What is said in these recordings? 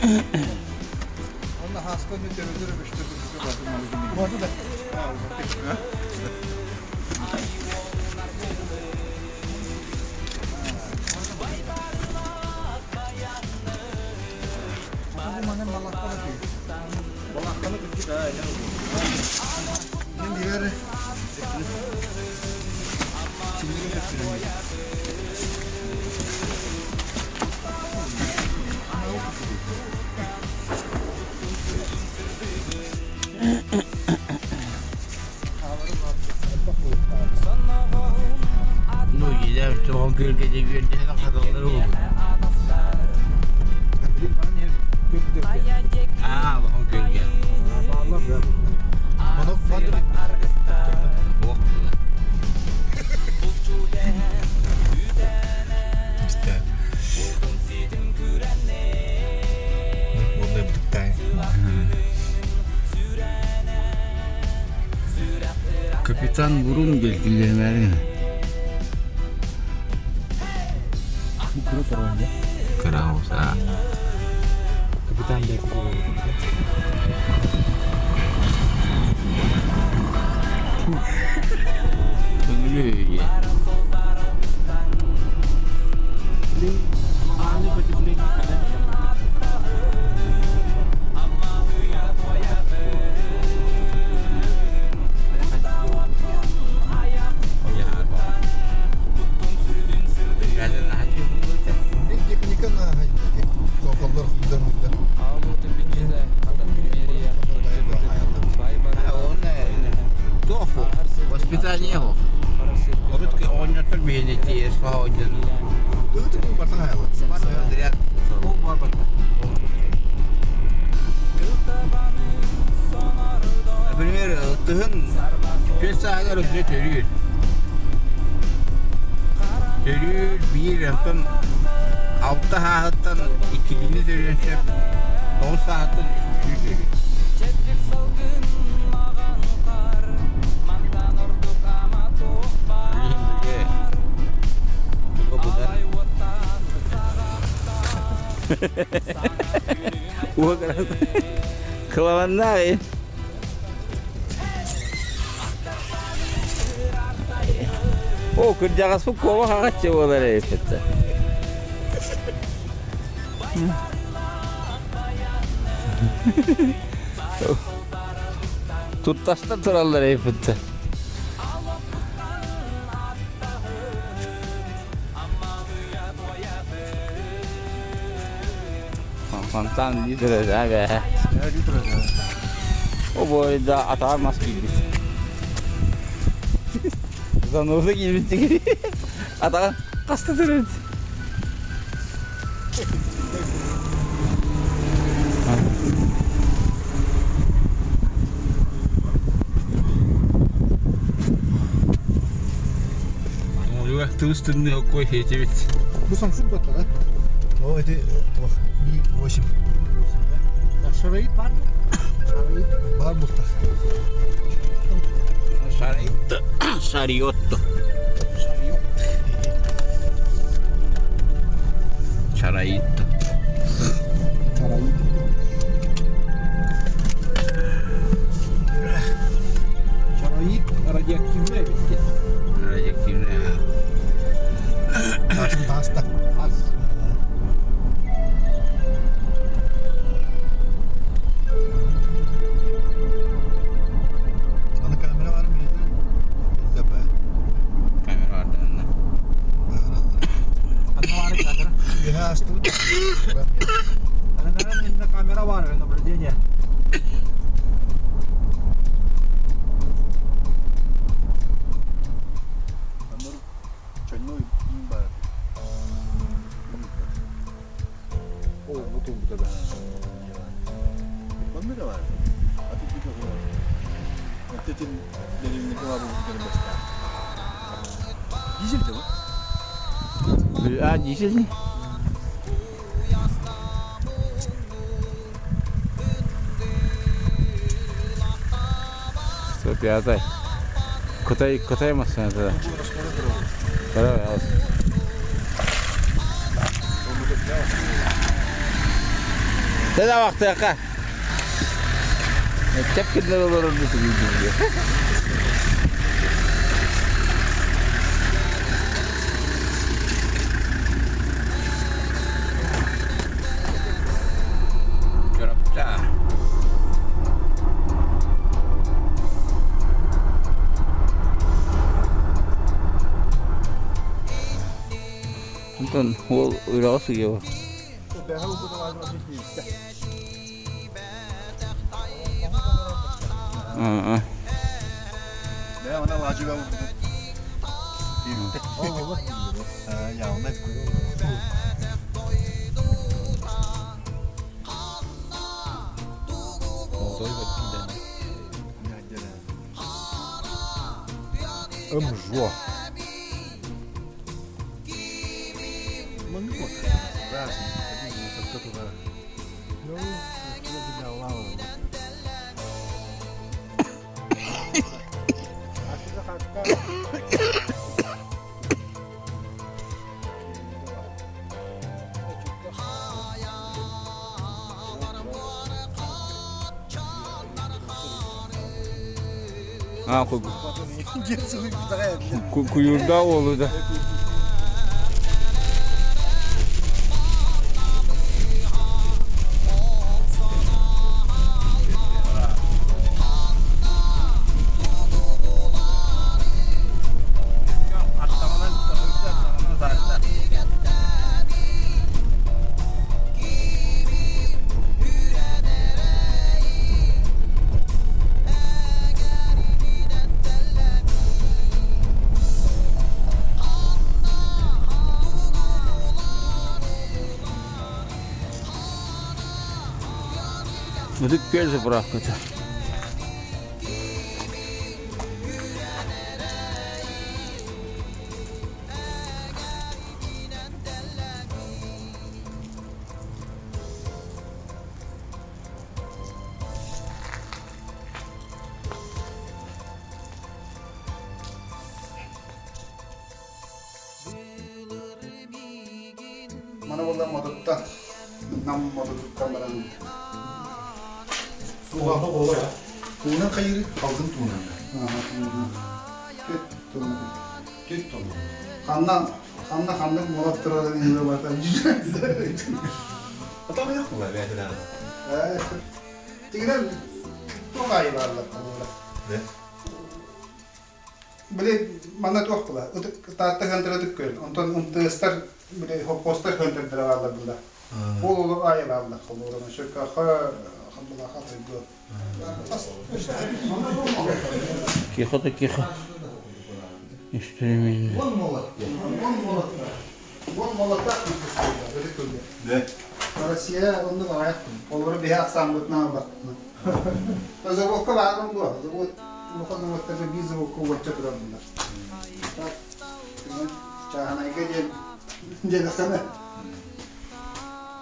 Онно хаасканы төбөтөр өбүштөр барды да. Ну, я тоҕо күөлгэ үөрдэһэн хатыллар уолбут. Аа, улахан күөлгэ. Туох буолла? Капитан Бурун белгилермәрин. Кыра Капитан Көҥүлү Воспитание Урут оҕонньоттор биһиэнэтии Например, тыһын түөрт сааһыгар өссө төрүүр. Төрүүр биир, онтон алта сааһыттан иккилиини төрүөн сөп, тоҕус сааһыттан үстүү төрүүр. Кылаваннаах О, кырдьаҕаспыт куобах аҕаччы буолар эбит. Туттаста тураллар эбит. Фонтан дии турар ээ. О бойда атаҕар мас киирбит. Заноза киирбит дигири. Атаҕа хаста турар. Тыбыс тымныы хоккой хиэтибит. Бу Samsung батара. О, это Mi 8. Шароид бар Шароид бар бултах. Шариотто. Шариотто. Чараитто. Чараит. Шароид радиоактивная везде. Радиоактивная. Таста. Ас. Аны камера бар миэтэ. Биллэ Камера бар да. Анна бар камера. Үөһэ астыбыт. Ана камера бар наблюдение. О, бу тугу да. А, дизель? 105. Кытай, Кытай массыыната. Кыра Тэдэ вахтыака. Тэп кинилэр олорор дии. Чурапча. Онтон уол үрэҕи сыйыба. Ымжуо. А, куюрда уолу да. Ытык күөл заправката. Мана буолла модуттан, нам модутуттан баран Туунан хайыры алдын туунан. Түт тонна. Ханна ханна ханнык буолап турарын иһэ барта. Атам yok mu бәділән? Тигинен туох айы баарлар. Не? Били манна туох була. Ытык таатта хантара ытык көл. Онтон МТСтар били хоппостар хантардара бааллар була. Ол ол айы бааллар холуурана. Шөккаха хамбала хатыргы. Тихо да тихо. Инструмент. Вон молот. Вон молот. Вон молоттаах ытык көлгө. Не? Россия оннук аҕыйах күн. Олору биһи ахсааммытынан ылбаппытынан. Заводка баарым дуо? Завод, улахан заводтарга биир заводка уонча турар буолар. Так, чааһынайга диэн диэтэххинэ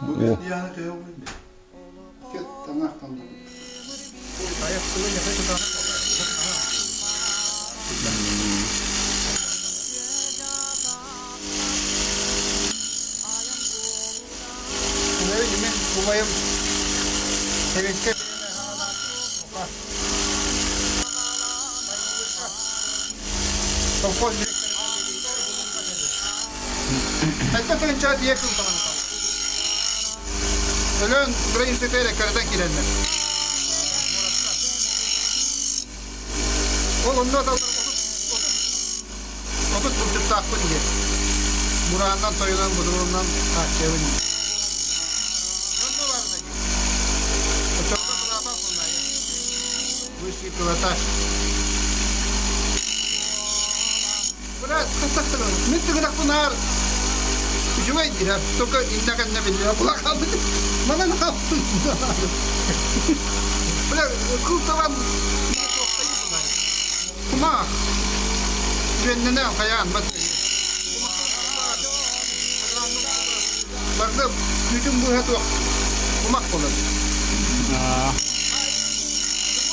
Бу дианы төһө кет таҥах тоннук. Мин убайым Сэбиэскэй Совхоз Хэтэ тыынча тиийэ кылтаҕын Өлөөн границата эрэ киирэннэр. Ол онно 30 булчуттаахпын диэн. Бурааннан, тойунан, будуруунан хааччыйабын диэн. Онно баарына дии. Оччоҕо кылаапан булнаайа. Высший пилотаж. Бля, Мин тыгынахпын үчүгэй диһэ, только иннэ кэннэ биллэ кулакалды. Манан Бля, кыл табан кумах. Үөннэнэ хайаан бат. Барда бүтүн быһа туох кумах болар.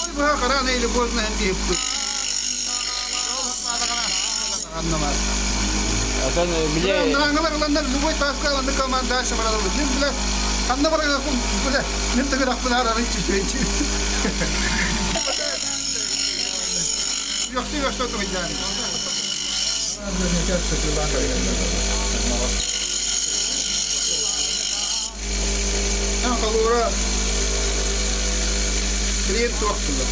Ой, быһа караан эйли поздно хэнди Атын бile Аңалар ыланнар любой таска ыланны команда шамаралар. Мен бile Ханна барыахпын бile мин тыгырахпын арары чүчүөйчү. Yoksa yoksa oturacağım. Kalura Клиент туох тула,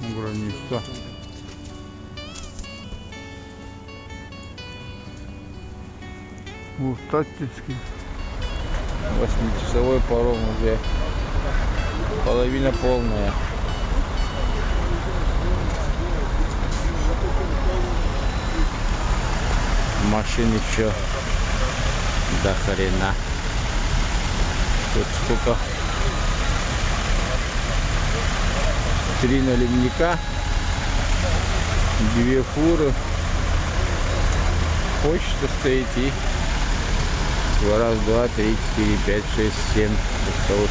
Граница. Мустатицкий. Восьмичасовой паром уже. Половина полная. Машин еще до хрена. Тут сколько? Три наливника, две фуры, почта стоит и раз, два, три, четыре, пять, шесть, семь. Вот.